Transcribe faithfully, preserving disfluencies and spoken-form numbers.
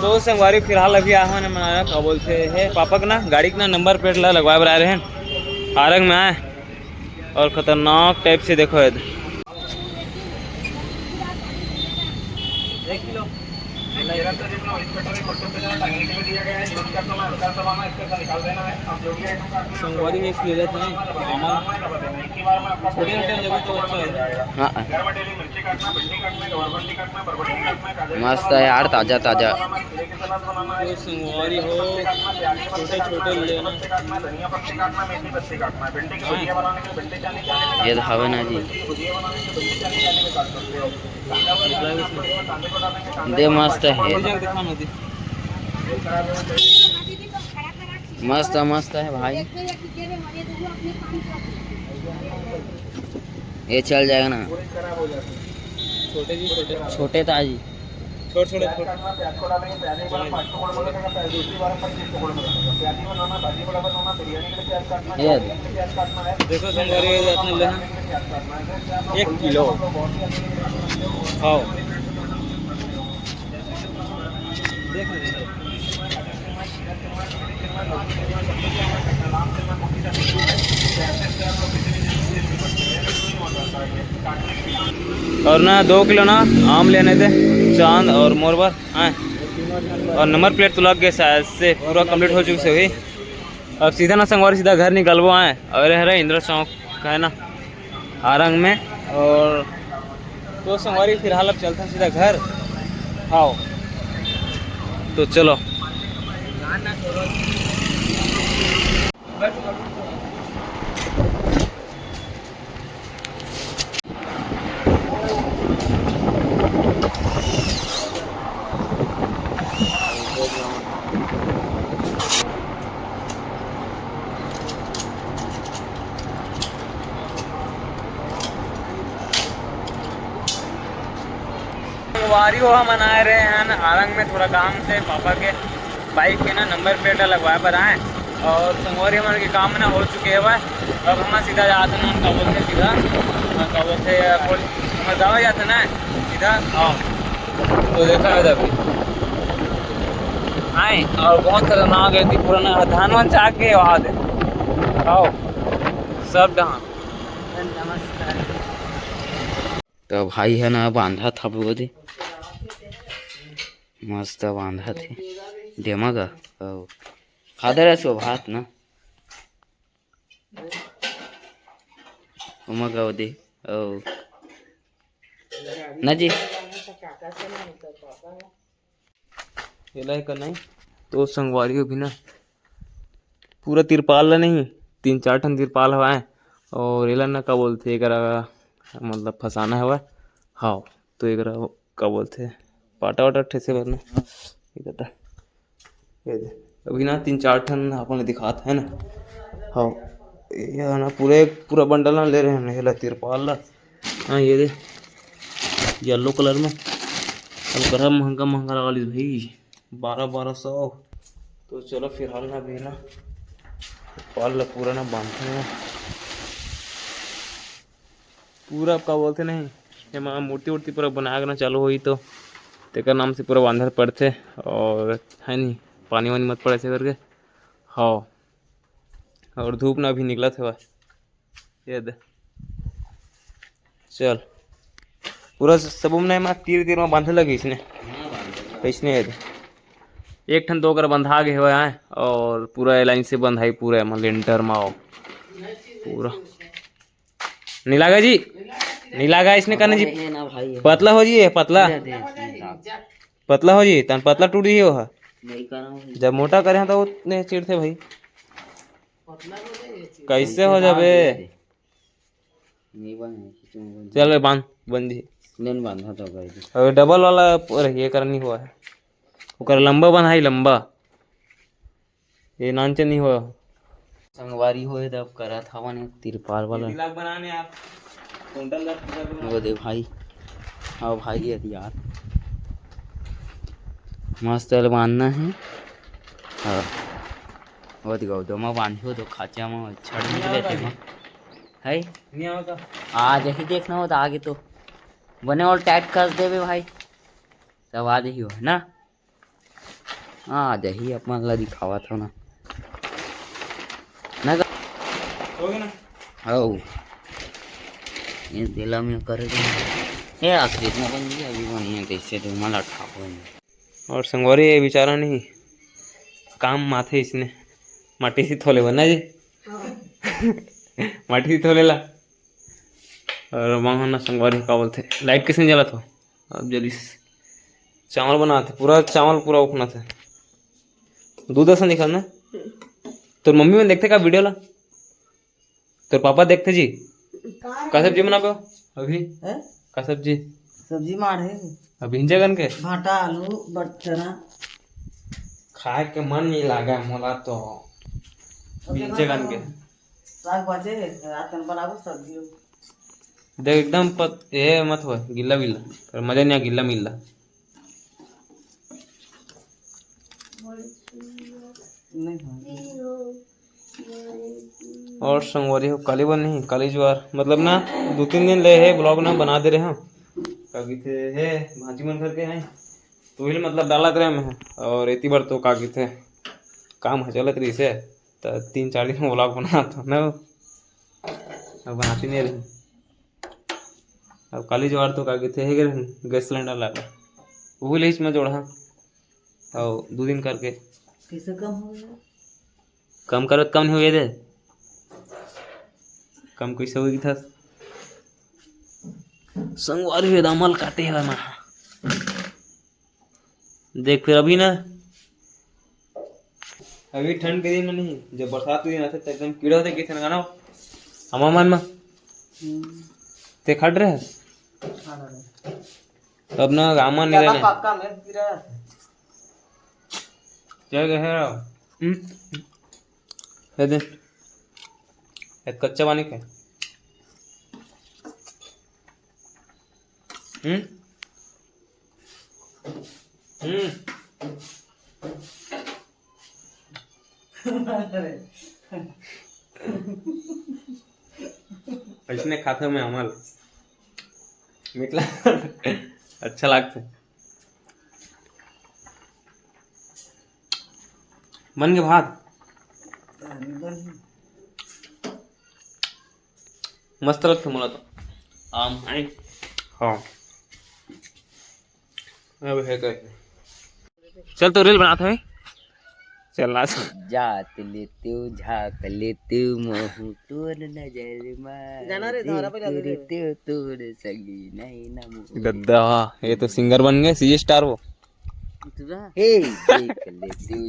तो संगवारी, फिलहाल अभी आए हन, मना का बोलथे, हे पापा के ना गाड़ी के ना नंबर प्लेट ला लगवाए बर आए रहे हैं, आरंग में आए। और खतरनाक टाइप से देखो ये। संगवारी, एक ले लेते हैं, छोटे छोटे लेबो तो अच्छा है। हाँ। मस्त है यार, ताजा ताजा। ये संगवारी हो, छोटे छोटे लेना। ये तो हवे ना जी। दे मस्त है। मस्त, मस्त है भाई। ये चल जाएगा ना। छोटे जी, छोटे। छोटे ताजी। छोटे, छोटे, छोटे। ये देखो संगवारी, ये अपने ले हैं एक किलो। हाँ। और ना दो किलो ना आम लेने थे, चांद और मोर बर, हाँ। और नंबर प्लेट तो लग गए शायद से, पूरा कंप्लीट हो चुके से हुई। अब सीधा ना संगवारी, सीधा घर निकलबो आए। और ये हरे इंदिरा चौक का है ना, आरंग में। और तो संगवारी, फिलहाल अब चलते हैं सीधा घर। हाँ, तो चलो। संगवारी हो, हमन आए रहे हैं आरंग में थोड़ा काम से, पापा के बाइक के ना नंबर प्लेट लगवाए बर आए। और संगवारी, हमन के काम ना हो चुके हवय। अब हम सीधा जात हन, का बोलथे सीधा, का बोलथे, हमर गाँव जात हन ना सीधा। हाँ, तो देखा है अभी आए, और बहुत खतरनाक है, त्रिपुरा ना धान वान चाक के आवाज है। आओ सब डहान। नमस्कार। तो भाई है ना, बांधत हवे ओदे। मस्त बांधत हे। देमा गा? अउ। खादे रहे सो भात ना। ओमा गा ओदे। अउ। ना जी। एला ही करना है। तो संगवारी हो भी ना, पूरा तिरपाल ला नहीं, तीन चार ठन तिरपाल हवय। और एला ना का बोलथे, एकरा मतलब फसाना हवय। हाँ, तो एकरा का बोलथे, पाटा वाटा ठेसे बर ना। ये कहता, ये दे। अभी ना तीन चार ठन अपन ला दिखात है ना। हाँ, ये ना पूरे, पूरा बंडल ना ले रहे हैं, एला तिरपाल ला। हाँ, ये दे, येलो कलर में। अब करा महंगा महंगा लगा ली भाई, बारह बारह सौ। तो चलो फिलहाल ना अभी ना पाल ला पूरा ना बांधते हैं। पूरा का बोलते नहीं, एमा मूर्ति उर्ति पूरा बना के ना चालू होई तो तेकर नाम से पूरा बांधल पड़थे। और है नहीं, पानी वानी मत पड़े ऐसे करके। हाँ, और धूप ना अभी निकलत हवय। ये दे। चल। पूरा सबो में ना तीर तीर में बांधे लगे इसने। हाँ, बांधे लगे। इसने ये दे। एक ठन दो कर बंधा गे हवय आए, और पूरा लाइन से बंधाई, पूरा एमा लेंटर में आओ। पूरा। नी लागा जी? नी लागा इसने करने जी। अरे, ये ना भाई, ये पतला हो जी, ये पतला। दे, दे, इसने डाल। पतला हो जी, तन पतला टूट जी हो हा। नहीं करा हूँ। जब मोटा करे हैं तो उतने चिढ़ते भाई। कैसे हो जाबे? नहीं बने, खींचो, बन चल बे, बांध, बन जी। नहीं बांधा तो भाई। अबे डबल वाला पर ये करनी हुआ है। ओकर लंबा बनाई, लंबा। ये नानचे नहीं हुआ। संगवारी होए तब करत हवन एक तिरपाल वाला। ये दिलाग बनाने आप। कुंटल दस किलो वो दे भाई। हाँ भाई, ये यार। मस्त वाला बांधना है। हाँ। वो दिखाओ, दो मा बांधियो तो खाचा मा छड़ निकले थे मा। है? नहीं आओ तो। आज ही देखना हो तो आगे तो। बने और टाइट कर देवे भाई। तब आ जाइयो, है ना? आ जाही, अपन ला दिखावत हो ना। ना गा- हो गया ना? हौ। ये दिला में कर दे। ये आखिरी में बन गया, अभी बनी है, कैसे तो मला ठाको है। और संगवारी, ये बेचारा नहीं, काम माथे इसने, माटी से थोले बना जी। माटी से थोले ला। और वहाँ ना संगवारी का बोलते, लाइट किसने जला था? अब जलिस। चावल बनाते, पूरा चावल पूरा उखना था। दूध असन दिखा ना। तोर मम्मी मन देखथे का वीडियो ला? तोर पापा देखथे जी? का सब्जी बनाबे हो अभी? हैं? का सब्जी? सब्जी माढ़े। अभी इंजगन के? भाटा, आलू, बट-, चना। खाए के मन नहीं लागा मोला तो। अभी इंजगन के। साग बाचे, रात में बनाबो सब्जी। देख एकदम पत-, ये मत हो, गिल्ला मिल्ला। पर मजा नहीं आ, गिल्ला मिल्ला। नहीं हो। और संगवारी हो, काली बर नहीं, काली जुआर, मतलब ना, दो तीन दिन ले हे vlog ना बना दे रहे हो। का कहिथे हे, भांजी मन घर के हैं, तो वही मतलब डालत रहे मैं। और इतनी बार तो का कहिथे, काम ह चलत रहिस हे, त तीन चार दिन में vlog बनात हो ना, अब बनाती नहीं रही। अब काली जुआर तो का कहिथे, हे गे रही गैस सिलेंडर लागा, वही ले इसमें जोड़ा। और दो दिन करके। कैसे कम हो गया? कम करत कम नहीं हुए दे। कम कैसे होगी था? संगवारी हो, दामल काटे है ना। देख फिर अभी ना, अभी ठंड के दिन में नहीं, जब बरसात के दिन आथे, तो एकदम कीड़ा होथे, किथे ना गाना, हमा मन में। हम्म। ते खट रहे? खा रहे। अब ना गामा नहीं ज्यादा रहने। पक्का में कीड़ा। क्या कह रहा हूँ? हम्म। ये दे। एक कच्चा पानी का। हम्म। हम्म। इसने खाते में अमल मिटला। अच्छा लगता है। बन के भात। मस्त लगथे मोला तो। आम है। हाँ। अब है कहीं। चल तो reel बनात हवे। चल ना। जात लेतेव, झाक लेतेव, महू तोर नजर मा। गाना रे, धारा पहले देख दे। तेव तोर सगी नहीं ना मोर। दद्दा, ये तो singer बन गए, C G star वो। तू रहा? हे, देख लेतेव,